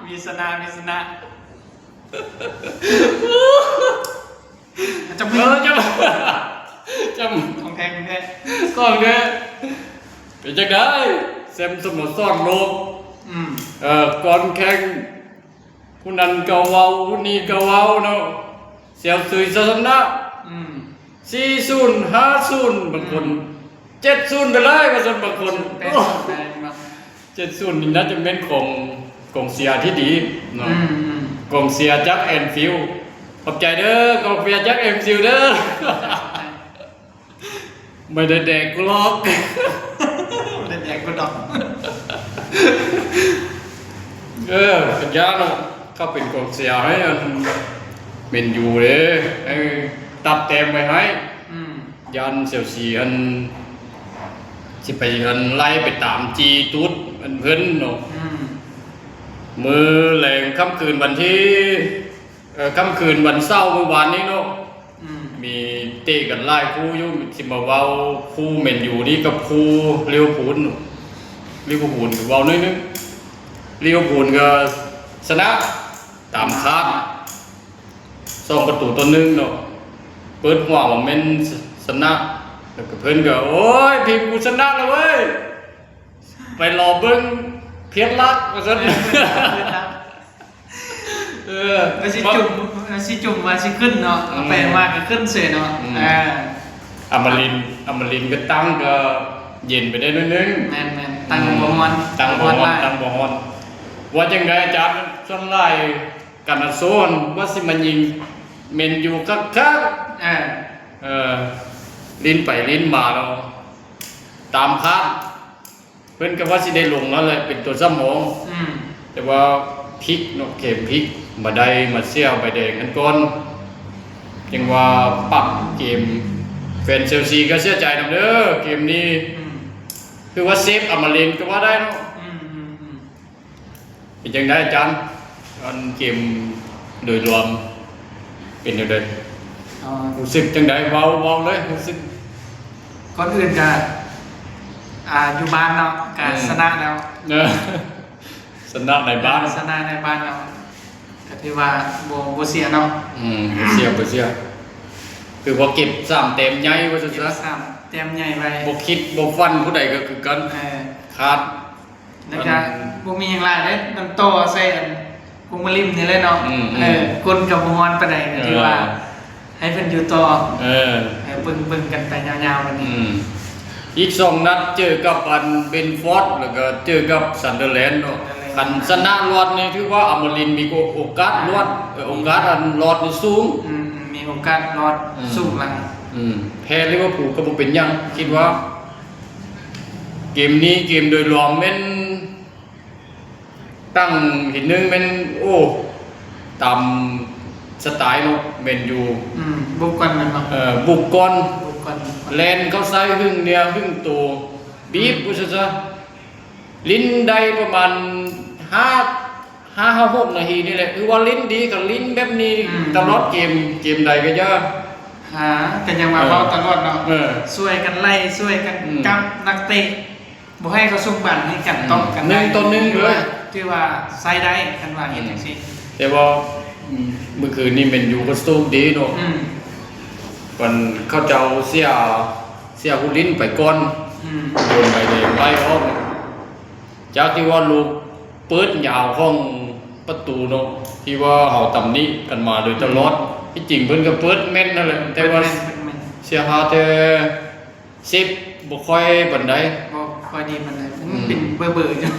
ມີຊະນະ ມີຊະນະ ຈຳ ເອີ ຈຳ ຈຳ ຂອງແທ້ ຂອງແທ້ ຂອງແທ້. ເປັນຈັ່ງໃດ ແຊມສະໂມສອນໂລກ? ອືມ ເອີ ກ່ອນແຂ່ງ ຜູ້ນັ້ນກໍເວົ້າ ຜູ້ນີ້ກໍເວົ້າເນາະ ເຊລຊີຊະນະ ອືມ ສີ່ສູນ ຫ້າສູນ ບາງຄົນ ອືມ ເຈັດສູນໄປເລີຍ ວ່າຊັ້ນ ບາງຄົນ ແປດສູນໄດ້ເນາະ ເຈັດສູນນີ້ໜ້າຈະແມ່ນຂອງ ກອງເຊຍທີ່ດີເນາະ ອືມໆ ກອງເຊຍຈາກແອນຟິວ ຂອບໃຈເດີ ກອງເຊຍຈາກແອນຟິວເດີ. ໄມ່ໄດ້ແດກກູຫຼອກ ບໍ່ໄດ້ແດກກູດອກ ເອີ ກະຢ້ານເນາະ ເຂົາເປັນກອງເຊຍໃຫ້ອັນແມນຢູເດ້ ໃຫ້ຕັດແຕ້ມໄວ້ໃຫ້ ອືມ ຢ້ານເຊລຊີຫັ້ນ ຊິໄປຫັ້ນໄລ່ໄປຕາມຈີ່ຕູດອັນເພິ່ນເນາະ ອືມ ມື້ແລງຄ່ຳຄືນວັນທີ ເອີ ຄ່ຳຄືນວັນເສົາມື້ວານນີ້ເນາະ ອືມ ມີເຕະກັນຫຼາຍຄູ່ຢູ່ ຊິມາເວົ້າຄູ່ແມນຢູນີ້ກັບຄູ່ລິເວີພູນ ລິເວີພູນເວົ້າໜ້ອຍໜຶ່ງ ລິເວີພູນກໍຊະນະຕາມຄາດ ສອງປະຕູຕໍ່ໜຶ່ງເນາະ ເປີດຫົວວ່າແມ່ນຊະນະ ແລ້ວກໍເພິ່ນກໍ ໂອ້ຍ ທີມກູຊະນະແລ້ວເວີຍ ໄປລໍເບິ່ງພຽດລັກ ວ່າຊັ້ນ ເອີ ວ່າຊິຈຸ່ມ ວ່າຊິຈຸ່ມວ່າຊິຂຶ້ນເນາະ ອືມ ເອົາໄປມາກໍຂຶ້ນເສຍເນາະ ອືມ ເອີ ອາມາລິນ ອາມາລິນກໍຕັ້ງກໍເຢັນໄປໄດ້ໜ້ອຍໜຶ່ງ ແມ່ນໆ ຕັ້ງບໍ່ຮ້ອນ ອືມ ຕັ້ງບໍ່ຮ້ອນ ບໍ່ຮ້ອນຫຼາຍ ຕັ້ງບໍ່ຮ້ອນ. ວ່າຈັ່ງໃດອາຈານ ສ່ວນຫຼາຍການນາໂຊນວ່າຊິມາຍິງແມນຢູຄັກໆ ເອີ ເອີ ຫຼິ້ນໄປຫຼິ້ນມາແລ້ວ ຕາມຄາດ ເພິ່ນກໍວ່າຊິໄດ້ລົງແລ້ວແຫຼະ ເປັນຕົວສຳຮອງ ອືມ ແຕ່ວ່າພິກເນາະ ເກມພິກ ມາໄດ້ມາເສຍໃບແດງຫັ້ນກ່ອນ ຈັ່ງວ່າປັບເກມ ແຟນເຊລຊີກໍເສຍໃຈນຳເດີ ເກມນີ້ ອືມ ຄືວ່າເຊບອາມາລິນກໍວ່າໄດ້ເນາະ ອືມໆໆ ເປັນຈັ່ງໃດອາຈານ ອັນເກມໂດຍລວມເປັນແນວໃດ? ເອີ ຮູ້ສຶກຈັ່ງໃດ? ເວົ້າ ເວົ້າເລີຍ ຮູ້ສຶກ ກ່ອນອື່ນກະ ອ່າ ຢູ່ບ້ານເນາະ ກະ ອືມ ຊະນະແລ້ວ ເອີ ຊະນະໃນບ້ານ ເອີ ຊະນະໃນບ້ານແລ້ວ ກະຖືວ່າບໍ່ ບໍ່ເສຍເນາະ ອືມ ບໍ່ເສຍ ບໍ່ເສຍ ຄືວ່າເກັບສາມແຕ້ມໃຫຍ່ວ່າຊັ້ນຊະ ເກັບສາມແຕ້ມໃຫຍ່ໄວ້ ບໍ່ຄິດບໍ່ຝັນຜູ້ໃດກໍຄືກັນ ເອີ ຄາດ ແລ້ວກະ ອືມ ບໍ່ມີຫຍັງຫຼາຍເດ້ ມັນຕໍ່ໃສ່ອັນ ກົງມະລິມນີ້ແຫຼະເນາະ ອືມໆ ເອີ ຄົນກໍບໍ່ຮ້ອນປານໃດ ກໍຖືວ່າ ເອີ ໃຫ້ເພິ່ນຢູ່ຕໍ່ ເອີ ເອີ ເບິ່ງ ເບິ່ງກັນໄປຍາວໆ ບັດນີ້ ອືມ ອີກສອງນັດເຈີກັບອັນເບຣນຟອດ ແລ້ວກໍເຈີກັບຊັນເດີແລນເນາະ ຄັນຊະນະລອດນີ້ຖືວ່າອາມາລິນມີໂອກາດລອດ ເອີ ໂອກາດອັນລອດນີ້ສູງ ອືມ ມີໂອກາດລອດ ອືມ ສູງຫຼາຍ ອືມ ແພ້ລິເວີພູກໍບໍ່ເປັນຫຍັງ ຄິດວ່າ ເກມນີ້ເກມໂດຍລວມແມ່ນຕັ້ງທີໜຶ່ງແມ່ນ ໂອ້ ຕາມສະໄຕເນາະ ແມນຢູ ອືມ ບຸກກ່ອນແມ່ນບໍ່? ເອີ ບຸກກ່ອນ ບຸກກ່ອນ ແລ່ນເຂົ້າໃສ່ ຫຶ້ງເນຍ ຫຶ້ງໂຕ ບີບ ອືມ ວ່າຊັ້ນຊະ ຫຼິ້ນໄດ້ປະມານຫ້າ ຫ້າ ຫົກນາທີນີ້ແຫຼະ ຄືວ່າຫຼິ້ນດີ ກໍຫຼິ້ນແບບນີ້ ອືມ ຕະຫຼອດເກມ ເກມໃດກໍຢ່າ ຫາ ກໍຍັງວ່າ ເອີ ເວົ້າຕະຫຼອດເນາະ ເອີ ຊ່ວຍກັນໄລ່ ຊ່ວຍກັນ ອືມ ກັບນັກເຕະ ບໍ່ໃຫ້ເຂົາສົ່ງບານໃຫ້ກັນ ອືມ ຕ້ອງກັນ ໜຶ່ງຕໍ່ໜຶ່ງເລີຍ ຖືວ່າ ຖືວ່າໃຊ້ໄດ້ ຄັນວ່າເຮັດ ອືມ ຈັ່ງຊີ້ ແຕ່ວ່າ ອືມ ມື້ຄືນນີ້ແມນຢູກໍໂຊກດີເນາະ ອືມ ເພິ່ນ ເຂົາເຈົ້າເສຍ ເສຍຜູ້ຫຼິ້ນໄປກ່ອນ ອືມ ໂດນໃບແດງໄລ່ອອກ ຈາກທີ່ວ່າລູກເປີດຍາວຂອງປະຕູເນາະ ທີ່ວ່າເຮົາຕຳໜິກັນມາໂດຍຕະຫຼອດ ອືມ ທີ່ຈິງເພິ່ນກໍເປີດແມ່ນຫັ້ນແຫຼະ ແຕ່ວ່າ ເປີດແມ່ນ ເປີດແມ່ນ ເສຍຫາແຕ່ເຊບບໍ່ຄ່ອຍປານໃດ ບໍ່ຄ່ອຍດີປານໃດ ອືມ ມັນເປັນເບີໆຢູ່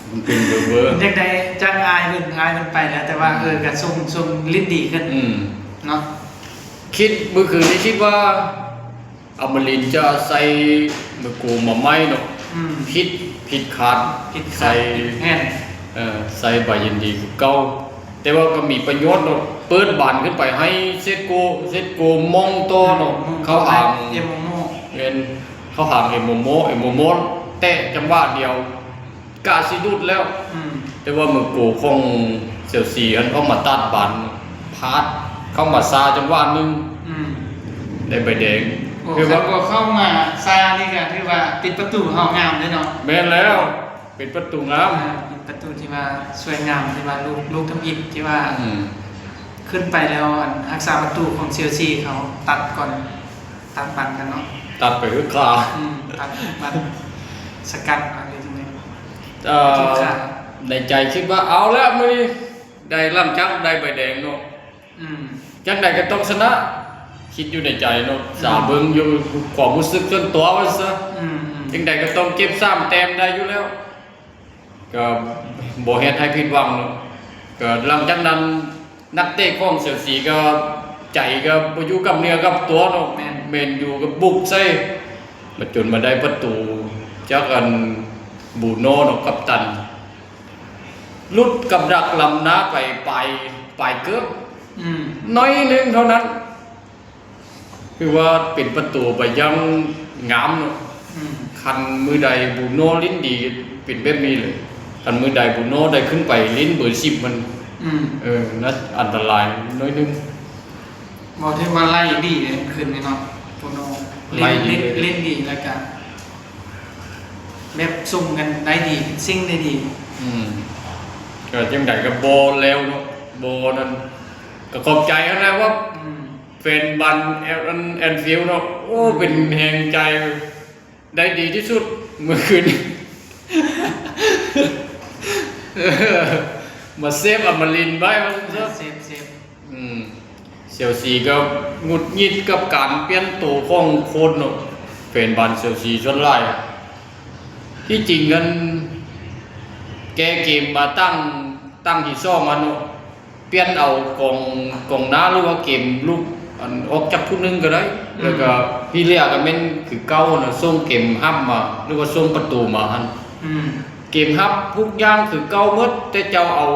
ມັນເປັນເບີໆ ຢາກໄດ້ຈາກອ້າຍເພິ່ນ ອ້າຍເພິ່ນໄປແລ້ວ ແຕ່ວ່າ ອືມ ເອີ ກໍສົ່ງ ສົ່ງຫຼິ້ນດີຂຶ້ນ ອືມ ເນາະ ຄິດ ມື້ຄືນນີ້ຄິດວ່າ ອາມາລິນຈະໃສ່ເບໂກມາໃໝ່ເນາະ ອືມ ຜິດ ຜິດຄາດ ຜິດຄາດ ໃສ່ ຜິດແຜນ ເອີ ໃສ່ບາເຢັນດີຄືເກົ່າ ແຕ່ວ່າກໍມີປະໂຫຍດເນາະ ເປີດບານຂຶ້ນໄປໃຫ້ເຊດໂກ ເຊດໂກມ່ອງຕໍ່ເນາະ ອືມ ເຂົ້າຫາ ເອັມໂມໂມ ແມ່ນ ເຂົ້າຫາເອັມໂມໂມ ເອັມໂມໂມແຕະຈັງຫວະດຽວ ກະຊິຫຼຸດແລ້ວ ອືມ ແຕ່ວ່າເບໂກຂອງເຊລຊີຫັ້ນອອກມາຕັດບານ ພາດ ເຂົ້າມາຊ້າຈັງຫວະໜຶ່ງ ອືມ ໄດ້ໃບແດງ ໂອ້ ຄືວ່າ ຄັນບໍ່ເຂົ້າມາຊ້ານີ້ກໍຖືວ່າປິດປະຕູເຮົາງາມເດ້ເນາະ ແມ່ນແລ້ວ ເປັນປະຕູງາມ ອ່າ ເປັນປະຕູທີ່ວ່າສວຍງາມ ທີ່ວ່າລູກ ລູກທຳອິດທີ່ວ່າ ອືມ ຂຶ້ນໄປແລ້ວ ອັນ ຮັກສາປະຕູຂອງເຊລຊີເຂົາຕັດກ່ອນ ຕັດບັນກັນເນາະ ຕັດໄປຄືຂາ ອືມ ຕັດບັນ ສະກັດເອົາຢູ່ຈັ່ງໃດ ເອີ ໃນໃຈຄິດວ່າ ເອົາແລ້ວມື້ນີ້ ໄດ້ ຫຼັງຈາກໄດ້ໃບແດງເນາະ ອືມ ຈັ່ງໃດກໍຕ້ອງຊະນະ ຄິດຢູ່ໃນໃຈເນາະ ອືມ ສາເບິ່ງຢູ່ຄວາມຮູ້ສຶກສ່ວນຕົວວ່າຊັ້ນຊະ ອືມໆ ຈັ່ງໃດກໍຕ້ອງເກັບສາມແຕ້ມໄດ້ຢູ່ແລ້ວ ກໍບໍ່ເຮັດໃຫ້ຜິດຫວັງເນາະ ກໍຫຼັງຈາກນັ້ນ ນັກເຕະຂອງເຊລຊີກໍໃຈກໍບໍ່ຢູ່ກັບເນື້ອກັບຕົວເນາະ ແມ່ນ ແມ່ນຢູ່ກໍບຸກໃສ່ ມາຈົນມາໄດ້ປະຕູຈາກ ອັນ ບູໂນເນາະ ກັບຕັນ ຫຼຸດກັບດັກລ້ຳໜ້າໄປປາຍ ປາຍເກີບ ອືມ ໜ້ອຍໜຶ່ງເທົ່ານັ້ນ ຄືວ່າເປັນປະຕູໄປຢ່າງງາມເນາະ ອືມ ຄັນມື້ໃດບູໂນຫຼິ້ນດີເປັນແບບນີ້ເລີຍ ຄັນມື້ໃດບູໂນໄດ້ຂຶ້ນໄປຫຼິ້ນເບີສິບມັນ ອືມ ເອີ ໜ້າອັນຕະລາຍໜ້ອຍໜຶ່ງ ບໍ່ຖືວ່າໄລ່ດີເດ້ ຂຶ້ນນີ້ເນາະ ປູໂນ ເຫຼັ້ນ ເຫຼັ້ນ ເຫຼັ້ນດີ ແລ້ວກະແບບຊຸມກັນໄດ້ດີ ຊິງໄດ້ດີ ອືມ ກໍຈັ່ງໃດກໍບໍ່ແລ້ວເນາະ ບໍ່ນັ້ນ ກໍຂອບໃຈຫັ້ນແຫຼະວ່າ ອືມ ແຟນບານແອນ ແອນຟິວເນາະ ໂອ້ ອືມ ເປັນແຮງໃຈ ໄດ້ດີທີ່ສຸດມື້ຄືນ ມາເຊບອຳມະລິນໄວ້ວ່າຊັ້ນຊະ ເຊບ ເຊບ ອືມ ເຊລຊີກໍຫງຸດຫງິດກັບການປ່ຽນໂຕຂອງໂຄດເນາະ ແຟນບານເຊລຊີສ່ວນຫຼາຍ ທີ່ຈິງຫັ້ນແກ້ເກມມາຕັ້ງ ຕັ້ງທີສອງຫັ້ນເນາະ ປ່ຽນເອົາກອງ ກອງໜ້າ ຫຼືວ່າເກມລຸກ ອັນ ອອກຈັກຜູ້ໜຶ່ງກໍໄດ້ ອືມ ແລ້ວກໍທີ່ເຫຼືອກໍແມ່ນຄືເກົ່າຫັ້ນນະ ສົ່ງເກມຮັບມາ ຫຼືວ່າສົ່ງປະຕູມາຫັ້ນ ອືມ ເກມຮັບທຸກຢ່າງຄືເກົ່າໝົດ ແຕ່ເຈົ້າເອົາ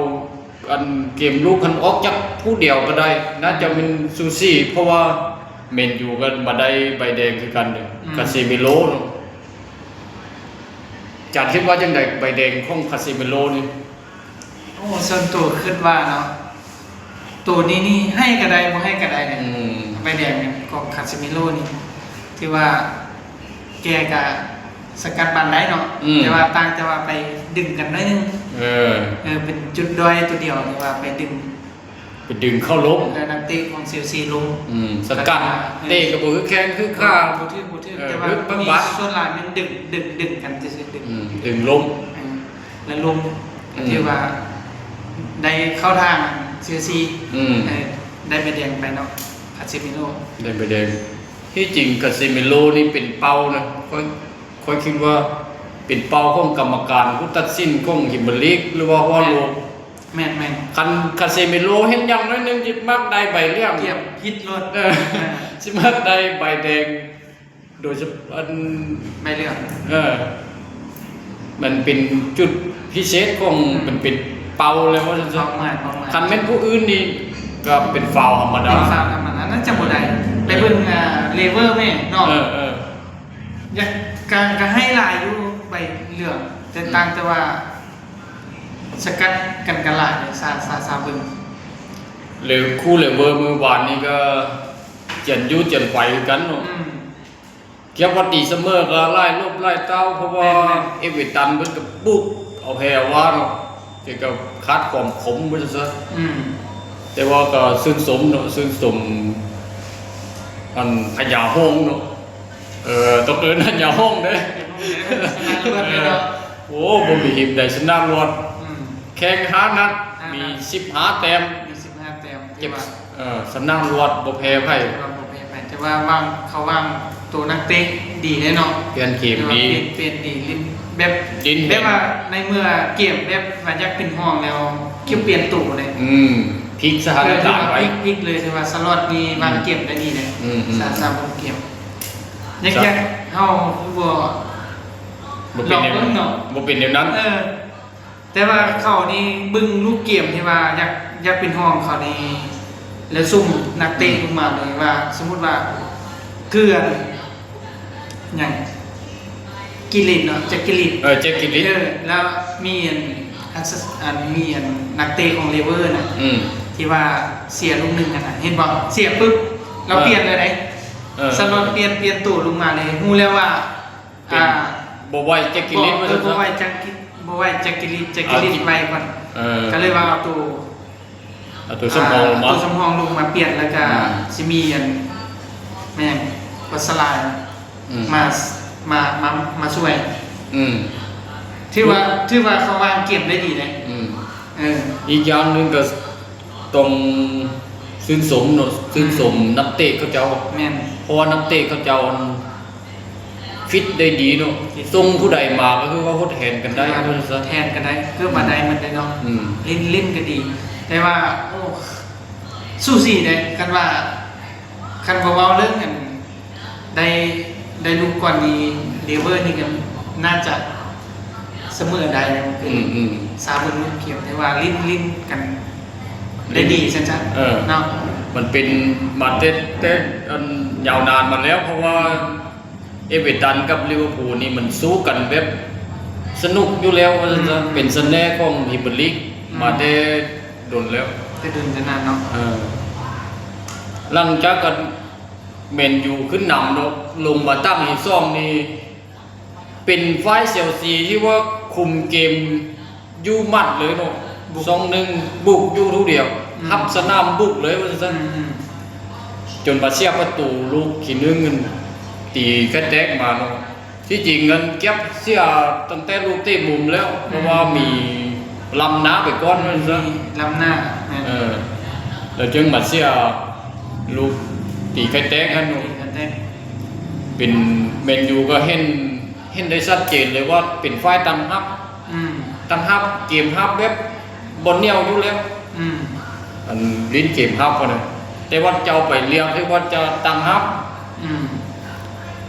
ອັນ ເກມລຸກຫັ້ນອອກຈັກຜູ້ດຽວກໍໄດ້ ໜ້າຈະແມ່ນສູສີ ເພາະວ່າແມນຢູກໍມາໄດ້ໃບແດງຄືກັນເດ້ ອືມ ຄາເຊມິໂລເນາະ ຈານຄິດວ່າຈັ່ງໃດໃບແດງຂອງຄາເຊມິໂລນີ້? ໂອ້ ສ່ວນຕົວຄິດວ່າເນາະ ໂຕນີ້ນີ້ໃຫ້ກໍໄດ້ ບໍ່ໃຫ້ກໍໄດ້ເດ້ ອືມ ໃບແດງຂອງຄາເຊມິໂລນີ້ ຖືວ່າແກກໍສະກັດບັນໄດ້ເນາະ ອືມ ແຕ່ວ່າຕ່າງແຕ່ວ່າໄປດຶງກັນໜ້ອຍໜຶ່ງ ເອີ ເອີ ເປັນຈຸດດ້ອຍຕົວດຽວທີ່ວ່າໄປດຶງ ໄປດຶງເຂົ້າລົມ ເອີ ນັກເຕະຂອງເຊລຊີລົງ ອືມ ສະກັດ ເອີ ເຕະກໍບໍ່ຄືແຂ້ງຄືຂາ ບໍ່ຖືກ ບໍ່ຖືກ ເອີ ແຕ່ວ່າ ບາດ ສ່ວນຫຼາຍແມ່ນດຶງ ດຶງ ດຶງກັນຊື່ໆ ດຶງ ອືມ ດຶງລົງ ເອີ ແລ້ວລົງ ອືມ ຖືວ່າໄດ້ເຂົ້າທາງເຊລຊີ ອືມ ເອີ ໄດ້ໃບແດງໄປເນາະ ຄາເຊມິໂລ ໄດ້ໃບແດງ ທີ່ຈິງຄາເຊມິໂລນີ້ເປັນເປົ້ານະ ຂ້ອຍ ຂ້ອຍຄິດວ່າເປັນເປົ້າຂອງກຳມະການຜູ້ຕັດສິນຂອງພຣີເມຍລີກ ຫຼືວ່າຮົວໂລກ ແມ່ນ ແມ່ນ ແມ່ນ ຄັນຄາເຊມິໂລເຮັດຫຍັງໜ້ອຍໜຶ່ງ ຊິມັກໄດ້ໃບເຫຼືອງ ກຽມຜິດໂລດ ເອີ ເອີ ຊິມັກໄດ້ໃບແດງ ໂດຍສະເພາະ ອັນ ໃບເຫຼືອງ ເອີ ມັນເປັນຈຸດພິເສດຂອງ ອືມ ມັນເປັນເປົ້າແລ້ວວ່າຊັ້ນຊະ ເປົ້າໝາຍ ເປົ້າໝາຍ ຄັນແມ່ນຜູ້ອື່ນນີ້ກໍເປັນຟາວທຳມະດາ ເປັນຟາວທຳມະດາ ໜ້າຈະບໍ່ໄດ້ ໄປເບິ່ງ ອ່າ ເລເວີແມ່ນເນາະ ເອີ ເອີ ຢາກ ກະ ກະໃຫ້ຫຼາຍຢູ່ໃບເຫຼືອງ ແຕ່ ອືມ ຕ່າງແຕ່ວ່າສະກັດກັນກະຫຼາຍ ຊາ ຊາ ຊາເບິ່ງ ແລ້ວຄູ່ເລເວີມື້ວານນີ້ກໍຈຽນຢູ່ຈຽນໄປຄືກັນເນາະ ອືມ ກຽມວ່າຕີສະເໝີກໍຫຼາຍຫຼົບຫຼາຍເຕົ້າ ເພາະວ່າ ແມ່ນໆ ເອເວີຕັນເພິ່ນກໍບຸກເອົາແພ້ເອົາວ່າເນາະ ແຕ່ກໍຂາດຄວາມຄົມວ່າຊັ້ນຊະ ອືມ ແຕ່ວ່າກໍຊື່ນຊົມເນາະ ຊື່ນຊົມ ອັນ ພະຍາຫົງເນາະ ເອີ ຕ້ອງເອີ້ນພະຍາຫົງເດ້ ໂອ້ ບໍ່ມີທີມໃດຊະນະລວດ ອືມ ແຂ່ງຫ້ານັດ ຫ້ານັດ ມີສິບຫ້າແຕ້ມ ມີສິບຫ້າແຕ້ມ ເກັບ ຖືວ່າ ເອີ ຊະນະລວດບໍ່ແພ້ໃຜ ຖືວ່າບໍ່ແພ້ໃຜ ແຕ່ວ່າວາງ ເຂົາວາງໂຕນັກເຕະດີເດ້ເນາະ ປ່ຽນເກມດີ ແບບວ່າປ່ຽນ ປ່ຽນດີ ຫຼິ້ນແບບ ຫຼິ້ນແບບວ່າໃນເມື່ອເກມແບບວ່າຢາກເປັນຮອງແລ້ວ ອືມ ຄິວປ່ຽນໂຕເດ້ ອືມ ພິກສະຖານະການໄວ້ ເອີ ຖືວ່າພິກ ພິກເລີຍ ຖືວ່າສະລັອດນີ້ ອືມ ວາງເກມໄດ້ດີເດ້ ອືມໆ ສາມ ສາມເກມ ຢາກ ຢາກ ເຮົາຄືບໍ່ ບໍ່ເປັນແນວ ລອງເບິ່ງເນາະ ບໍ່ເປັນແນວນັ້ນ ເອີ ແຕ່ວ່າເຂົານີ້ເບິ່ງຮູບເກມທີ່ວ່າຢາກ ຢາກເປັນຮອງເຂົານີ້ ແລ້ວສົ່ງນັກເຕະ ອືມ ລົງມາເລີຍວ່າ ສົມມຸດວ່າ ຄື ອັນ ຫຍັງ ກິລິດເນາະ ແຈັກກິລິດ ເອີ ແຈັກກິລິດ ເອີ ແລ້ວມີ ອັນ ອັນ ມີ ອັນ ນັກເຕະຂອງເລເວີນະ ອືມ ທີ່ວ່າເສຍລູກໜຶ່ງຫັ້ນນະ ເຫັນບໍ່ ເສຍປຶບ ລາວ ເອີ ປ່ຽນເລີຍເດ້ ເອີ ສະລັອດປ່ຽນ ປ່ຽນໂຕລົງມາເລີຍ ຮູ້ແລ້ວວ່າ ເປັນ ອ່າ ບໍ່ໄຫວແຈັກກິລິດ ບໍ່ ວ່າຊັ້ນຊະ ບໍ່ໄຫວແຈັກກິ ເພາະວ່າແຈັກກິລິດ ແຈັກກິລິດໄວກ່ອນ ເອີ ກໍເລີຍວ່າເອົາໂຕ ເອົາໂຕສຳຮອງລົງມາ ໂຕສຳຮອງລົງມາປ່ຽນ ແລ້ວກໍ ອືມ ຊິມີອັນ ແມ່ນຫຍັງ ວັດສະລາຍ ອືມ ມາ ມາ ມາ ມາຊ່ວຍ ອືມ ຖືວ່າ ຖືວ່າເຂົາວາງເກມໄດ້ດີເດ້ ອືມ ເອີ ອີກຢ່າງໜຶ່ງກໍຕ້ອງຊື່ນຊົມເນາະ ຊື່ນຊົມ ອືມ ນັກເຕະເຂົາເຈົ້າ ແມ່ນ ເພາະວ່ານັກເຕະເຂົາເຈົ້າ ຟິດໄດ້ດີເນາະ ສົ່ງຜູ້ໃດມາກໍຄືວ່າທົດແທນກັນໄດ້ ແທນກັນໄດ້ ເກືອບວ່າໄດ້ໝົດເລີຍເນາະ ອືມ ຫຼິ້ນ ຫຼິ້ນກໍດີ ແຕ່ວ່າ ໂອ້ ສູສີເດ້ ຄັນວ່າ ຄັນບໍ່ເວົ້າເລື່ອງອັນ ໄດ້ ໄດ້ລູກກ່ອນນີ້ ເລເວີນີ້ກໍໜ້າຈະສະເໝີໄດ້ ອືມໆ ຊາວເບິ່ງລູກພຽງ ແຕ່ວ່າຫຼິ້ນ ຫຼິ້ນກັນໄດ້ດີຊັ້ນຊະ ເອີ ເນາະ ມັນເປັນມາແຕ່ ແຕ່ອັນຍາວນານມາແລ້ວ ເພາະວ່າ ເອເວີຕັນກັບລິເວີພູລນີ້ມັນສູ້ກັນແບບສະໜຸກຢູ່ແລ້ວ ວ່າຊັ້ນຊະ ອືມ ເປັນສະແໜ່ຂອງພຣີເມຍລີກ ອືມ ມາແຕ່ດົນແລ້ວ ແຕ່ດົນແຕ່ນານເນາະ ເອີ ຫຼັງຈາກກັນແມນຢູຂຶ້ນນຳເນາະ ລົງມາຕັ້ງທີສອງນີ້ ເປັນຝ່າຍເຊລຊີທີ່ວ່າຄຸມເກມຢູ່ໝັດເລີຍເນາະ ບຸກ ສອງໜຶ່ງ ບຸກຢູ່ທຸດຽວ ອືມ ຮັບສະໜາມບຸກເລີຍວ່າຊັ້ນ ອືມໆ ຈົນມາເສຍປະຕູລູກທີໜຶ່ງ ຕີໄຂ່ແຕກມາເນາະ ທີ່ຈິງນັ້ນເກັບເສຍຕັ້ງແຕ່ລູກເຕະມຸມແລ້ວ ອືມ ເພາະວ່າມີລ້ຳໜ້າໄປກ່ອນວ່າຊັ້ນ ມີລ້ຳໜ້າ ແມ່ນ ເອີ ແລ້ວຈຶ່ງມາເສຍລູກຕີໄຂ່ແຕກຫັ້ນເນາະ ຕີໄຂ່ແຕກ ເປັນແມນຢູກໍເຫັນ ເຫັນໄດ້ຊັດເຈນເລີຍວ່າເປັນຝ່າຍຕັ້ງຮັບ ອືມ ຕັ້ງຮັບ ເກມຮັບແບບບໍ່ໜຽວຢູ່ແລ້ວ ອືມ ອັນຫຼິ້ນເກມຮັບຫັ້ນນະ ແຕ່ວ່າເຈົ້າໄປລຽກທີ່ວ່າຈະຕັ້ງຮັບ ອືມ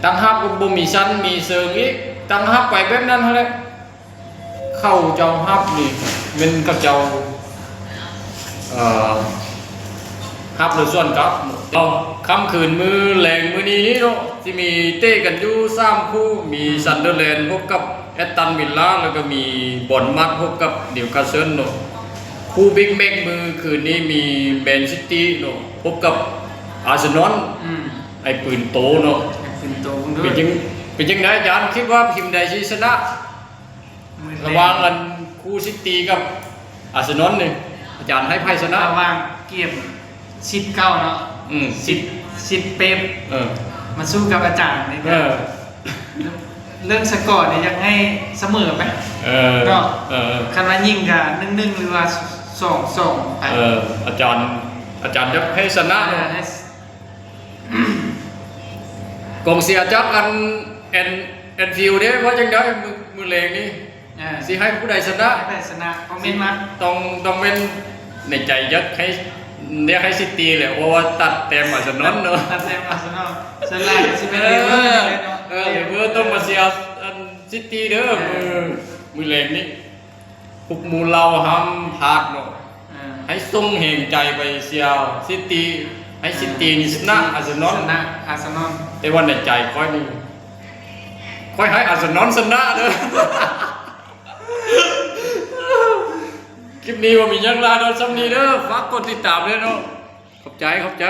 ຕັ້ງຮັບກໍບໍ່ມີຊັ້ນມີເຊີງອີກ ຕັ້ງຮັບໄປແບບນັ້ນຫັ້ນແຫຼະ ເຂົາເຈົ້າຮັບນີ້ແມ່ນເຂົາເຈົ້າ ເອີ ຮັບແລ້ວສວນກັບ. ເອົາ ຄ່ຳຄືນມື້ແລງມື້ນີ້ນີ້ເນາະ ຊິມີເຕະກັນຢູ່ສາມຄູ່ ມີ ອືມ ຊັນເດີແລນພົບກັບແອັດຕັນວິລລາ ແລ້ວກໍມີບອນມັດພົບກັບນິວຄາສເຊິນເນາະ. ຄູ່ບິກແມັດມື້ຄືນນີ້ມີແມນຊິຕີເນາະ ພົບກັບອາເຊນອນ ອືມ ໄອ້ປືນໂຕເນາະ ໄອ້ປືນໂຕເບິ່ງເດີ ເປັນຈັ່ງ ເປັນຈັ່ງໃດອາຈານ ຄິດວ່າທີມໃດຊິຊະນະ? ລະຫວ່າງອັນຄູ່ຊິຕີກັບອາເຊນອນນີ້ ອາຈານໃຫ້ໃຜຊະນະ? ລະຫວ່າງເກມຊິດເກົ່າເນາະ ອືມ ຊິດ ຊິດເປບ ເອີ ມາສູ້ກັບອາຈານນີ້ ເອີ ເລື່ອງສະກໍນີ້ຢາກໃຫ້ສະເໝີໄປ ເອີ ເນາະ ເອີ ຄັນວ່າຍິງກະໜຶ່ງໜຶ່ງ ຫຼືວ່າສອງສອງໄປ ເອີ ອາຈານ ອາຈານຢາກໃຫ້ຊະນະ ເອີ ເນາະ ໃຫ້ ກອງເຊຍຈາກອັນແອນ ແອນຟິວເດ້ ວ່າຈັ່ງໃດມື້ ມື້ແລງນີ້ ອ່າ ຊິໃຫ້ຜູ້ໃດຊະນະ? ໃຫ້ໃຜຊະນະ? ຄອມເມັນມາ ຕ້ອງ ຕ້ອງແມ່ນໃນໃຈຢາກໃຫ້ ຢາກໃຫ້ຊິຕີແຫຼະ ເພາະວ່າຕັດແຕ້ມອາເຊນອນເນາະ ຕັດແຕ້ມອາເຊນອນ ສ່ວນຫຼາຍກໍຊິເປັນ ເອີ ລິເວີເນາະ ເອີ ລິເວີຕ້ອງມາເຊຍອັນຊິຕີເດີ ເອີ ມື້ ມື້ແລງນີ້. ພວກໝູ່ເຫຼົ່າຫ້າມພາດເນາະ ເອີ ໃຫ້ສົ່ງແຮງໃຈໄປເຊຍຊິຕີ ໃຫ້ຊິຕີນີ້ຊະນະອາເຊນອນ ຊະນະອາເຊນອນ ແຕ່ວ່າໃນໃຈຂ້ອຍນີ້ ຂ້ອຍໃຫ້ອາເຊນອນຊະນະເດີ. ຄລິບນີ້ບໍ່ມີຫຍັງຫຼາຍດອກ ສ່ຳນີ້ເດີ ຝາກກົດຕິດຕາມເດີເນາະ ຂອບໃຈ ຂອບໃຈ.